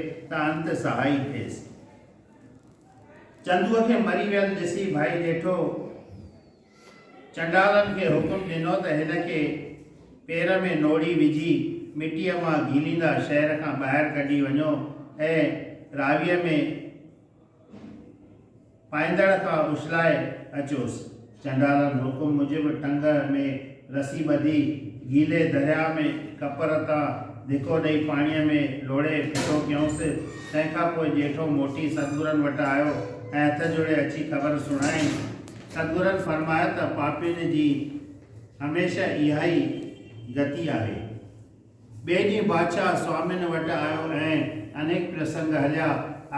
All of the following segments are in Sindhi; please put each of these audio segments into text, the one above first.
ته انت سهائي ٿيس. چندوء کي مري ويل ڏسي ڀائي ڄيٺو چنڊالن کي حڪم ڏنو ته هن کي پير ۾ نوڙي وجهي مٽيء مان گهيليندا شهر کان ٻاهر ڪڍي وڃو ۽ راويء ۾ پائيندڙ کان اڇلائي اچوس. چنڊالن حڪم موجب ٽنگ ۾ رسي ٻڌي، گيلي درياء ۾ ڪپر تان ڌڪو ڏئي پاڻيء ۾ لوڙهي ڦٽو ڪيونس. تنهن کان پوء ڄيٺو موٽي ستگرن وٽ آيو ۽ هٿ جوڙي اچي خبر سڻايائين. ستگرن فرمايو ته پاپين جي هميشه اهائي گتي آهي. ٻئي ڏينهن بادشاهه سوامين وٽ آيو ۽ انيڪ پرسنگ هليا.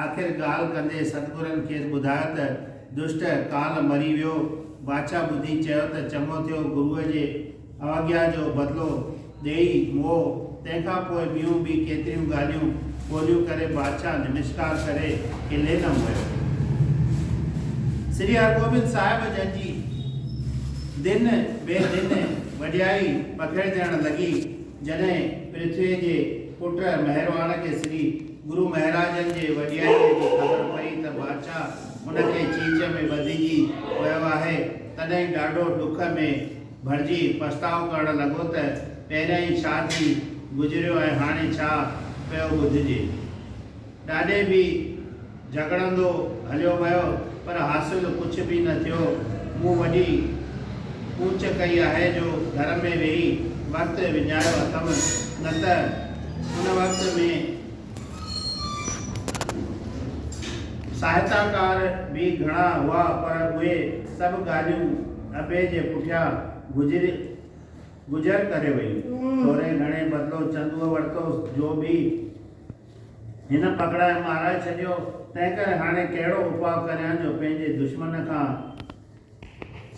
آخر ڳالهه ڪندي ستگرن کيس ٻڌايو ته دشٽ ڪالهه مري ويو. بادشاهه ٻڌي چيو ته چڱو ٿيو گروء جي اوگيا جو بدلو ڏيئي مئو. تنهن کان پوء ٻيون به ڪيتريون ڳالهيون ٻوليون ڪري بادشاهه نمشڪار ڪري قلعي ڏانهن ويو. سري هرگوبند صاحب جن جي دن بي دن وڏيائي پکيڙجڻ لڳي، جڏهن پرٿويء جي پٽ مهرواڻ کي سري گرو مهراجن جي وڏيائيء جي خبر پئي ته بادشاهه هن کي چيچ ۾ ٻڌجي ويو آهي، تڏهن ڏاڍو ڏک ۾ ڀرجي پڇتاء ڪرڻ لڳو ته پهريائين ڇا ٿي گذريو ۽ هاڻي ڇا پيو ٻڌجي. ڏاڏي به جهڳڙندو هليو ويو، پر حاصل ڪجهه به نه ٿيو. مون وڏي ڪوچ ڪئي آهي جو گهر ۾ ويهي وقت وڃايو اٿم، نه ته ان وقت ۾ ساهتاڪار به گهڻا هئا، پر اهي سڀ ڳالهيون ابي جي پٺيان گذر ڪري ويون. ٿوري گهڻي بدلو چندوء ورتو، جو به هن پڪڙائي مارائي ڇڏيو، تنهنڪري هاڻي ڪهڙو اپاء ڪريان جو پنهنجي دشمن کان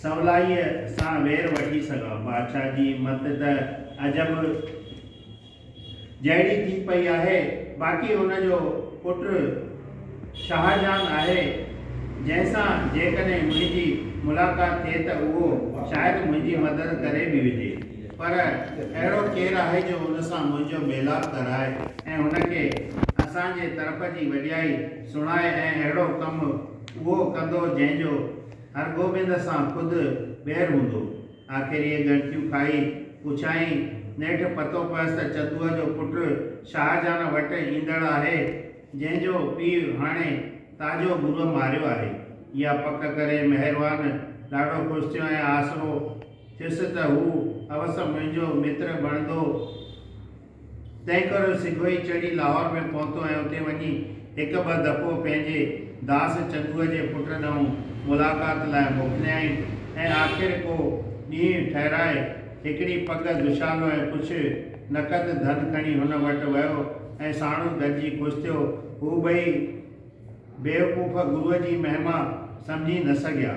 سولائيء سان وير وٺي سگهان. بادشاهه جي مت ته عجب جهڙي ٿي پئي آهي، باقي هن جو پٽ شاهجهان آهي، جنهن سان جيڪڏهن منهنجي ملاقات ٿئي ته اهو شايد منهنجي مدد ڪري به وجهي. پر اهڙو ڪير آهي جو ان سان منهنجو ميلاپ ڪرائي ۽ هن کي اسان جي طرف جي وڏيائي سڻائي ۽ اهڙو ڪم اهو ڪندو جنهن جو هرگوبند سان خود ٻير هوندو. آخر اهي ڳڻتيون کائي پڇيائين. نيٺ پتو پيس ته چندوء جو پٽ شاهجهان وٽ ايندڙ آهي، جنهن جو پيء هاڻي تاجو گروء ماريو آهي. اها پڪ ڪري مهروان ڏاڍو خوش ٿيو ۽ آسرو ٿيس ته هو اوس منهنجو متر بڻندو. تنهنڪري سگهوئي چڙهي لاهور ۾ پهتو ۽ اتي وڃي هڪ ٻه دفعو پنهنجي داس چندوء جي پٽ ڏانهن ملاقات لاء موڪليائين ۽ آخر ڪو ڏينهن ٺهرائي هڪڙي پڳ دشالو ۽ ڪجهه نقد ڌن کڻي هن وٽ ويو ۽ ساڻس گڏجي خوش ٿيو. هو ٻئي بيوقوف گروء جي مهما سمجهي نه سگهيا.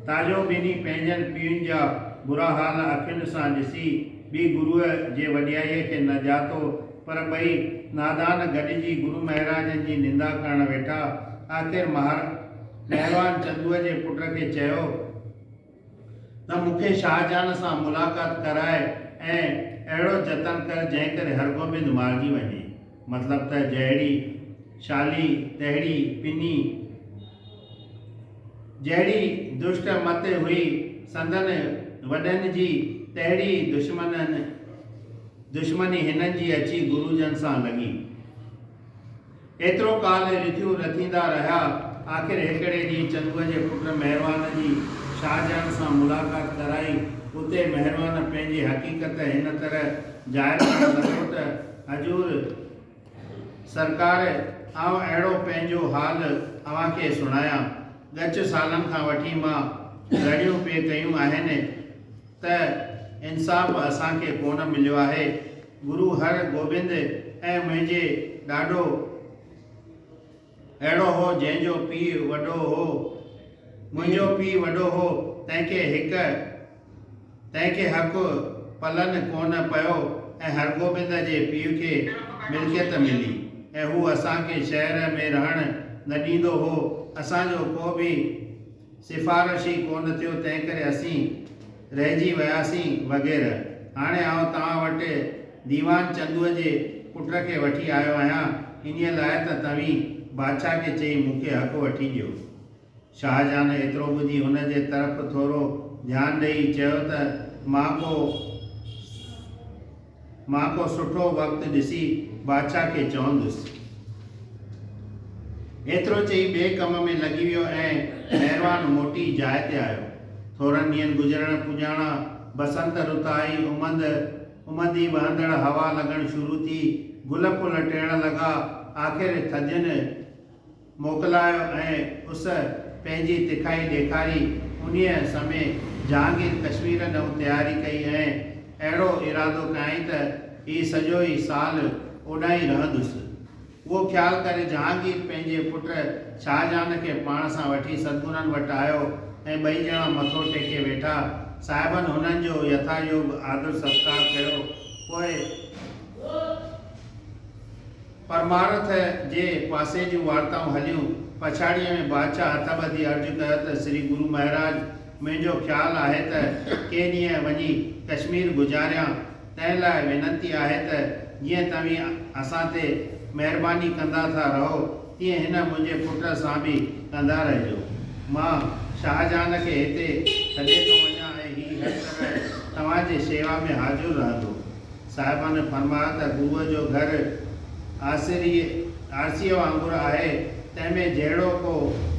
تاجو ٻنهي پنهنجن پيئن جا برا حال اکين سان ڏسي به گروء جي وڏيائيء کي نه ڄاتو، پر ٻئي نادان گڏجي گرو مهراجن جي نندا ڪرڻ ويٺا. آخر مهروان چندوء جي پٽ کي چيو. ته مون کي شاهجهان سان ملاقات ڪراء ۽ اهڙو جتن ڪر جنهن ڪري هرگوبند مارجي وڃي. مطلب ته جهڙي شالي تهڙي پني، جهڙي دشٽ مت هئي سندن وڏن جي تهڙي دشمني هنن جي اچي گروجن سان لڳي. ايترو ڪال رٿيون رٿيندا رهيا. آخر هڪڙي ڏينهن چندوء جي پٽ مهروان جي شاهجهان سان ملاقات ڪرائي. اتي مهروان پنهنجي حقيقت هن طرح ظاهر ڪرڻ لڳو ته، حضور سرڪار، آئون اهڙو پنهنجو حال اوهان کي سڻايان. ڳچ سالن کان وٺي مان رڙيون پئي ڪيون آهن ته انصاف اسان کي ڪونه مليو آهي. گرو هر گوبند ۽ منهنجي ڏاڏو اهڙو هو جنهن جو پيء وڏو هو منهنجو پيء وڏو هو تنهن کي هڪ تنهن کي حق پلن ڪونه پيو ۽ هرگوبند جي پيء کي ملڪيت ملي ۽ هو اسان کي شهر ۾ رهڻ نه ڏيندو هو اسان جو ڪو به سفارشي ڪونه ٿيو تنهنڪري اسين رهجي وياسين وغيره. هاڻي آئون توهان وٽ ديوان چندوء جي پٽ کي وٺي آيو آهيان. انهيء لاء ته توهين بادشاهه کي چئي مون کي حق وٺي ڏيو. شاهجهان ايترو ٻڌي هن جي طرف ٿورو ڌيان ڏيئي چيو ته مان ڪو مان ڪو سٺو وقت ڏسي بادشاهه کي چوندس. ايترو چئي ٻئي ڪم ۾ لڳي ويو ۽ مهروان موٽي جاء تي آيو. ٿورن ڏينهن گذرڻ پڄاڻان بسنت رت آئي، امند امندي وهندڙ هوا لڳڻ شروع ٿي، گل ڦل ٽڙڻ لڳا، آخر ٿڌين موڪلايو ۽ اس پنهنجي تکائي ڏيکاري. انهيء سمي جهانگير ڪشمير ڏانهن تياري ڪئي ۽ اهڙو ارادو ڪيائين ته هي سڄو ئي سال اوڏانهن ئي رهندس. اهو خيال ڪري جهانگير پنهنجي پٽ شاهجهان کي پاڻ سان وٺي ستگرن وٽ آيو ۽ ٻئي ڄڻا مٿو ٽيڪي ويٺا. صاحبن هنن جو يٿايوگ آدر ستڪار ڪيو. پوء. پرمارٿ جي پاسي جون وارتائون هليون. پڇاڙيء ۾ بادشاهه هٿ ٻڌي عرض ڪيو ته سري گرو مهراج، منهنجو خيال آهي ته ڪي ڏينهن وڃي ڪشمير گذاريان، تنهن لاء وينتي آهي ته جيئن توهين اسان تي مهرباني ڪندا ٿا رهو، تيئن هن منهنجي پٽ سان به ڪندا رهجو. مان شاهجهان کي هتي ڇڏي ٿو وڃان ۽ هي هر طرح توهان جي شيوا ۾ حاضر رهندو. صاحبن فرمايو ته گروء جو گهر آسريء آرسيء وانگر آهي، تنهن ۾ جهڙو ڪو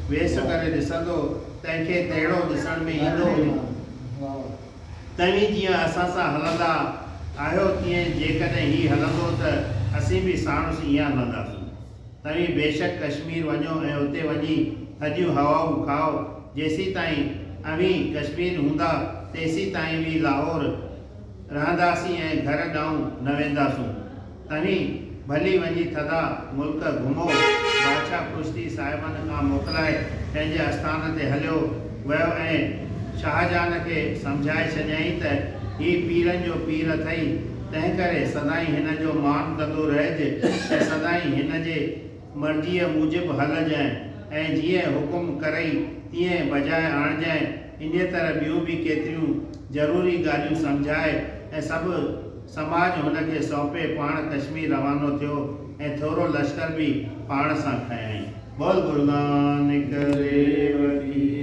ويس ڪري ڏسندو، تنهن کي تهڙو ڏسڻ ۾ ايندو. توهين جيئن اسان سان هلندا آهيو، تيئن جيڪڏهن هي هلندو ته اسين به ساڻس ائين هلنداسون. توهين بيشڪ ڪشمير وڃو ۽ اتي وڃي ٿڌيون هوائون کائو. جيسيتائين اوهين ڪشمير هوندا، تيسيتائين به لاهور رهنداسين ۽ گهر ڏانهن نه وينداسون. توهين ڀلي وڃي ٿڌا ملڪ گهمو. بادشاهه خوش ٿي صاحبن کان موڪلائي پنهنجي آستان تي هليو ويو ۽ شاهجهان کي سمجهائي ڇڏيائين ته هي پيرن جو پير اٿئي، تنهنڪري سدائين هن جو مان ڪندو رهج ۽ سدائين هن جي مرضيء موجب هلجانء ۽ جيئن حڪم ڪرئي تيئن بجاء آڻجانء. انهيء طرح ٻيون به ڪيتريون ضروري ڳالهيون سمجهائي ۽ سڀ سماج هن کي سونپي پاڻ ڪشمير روانو ٿيو ۽ ٿورو لشڪر به پاڻ سان کنيائين. بول گرو نانڪ ديو ڪي.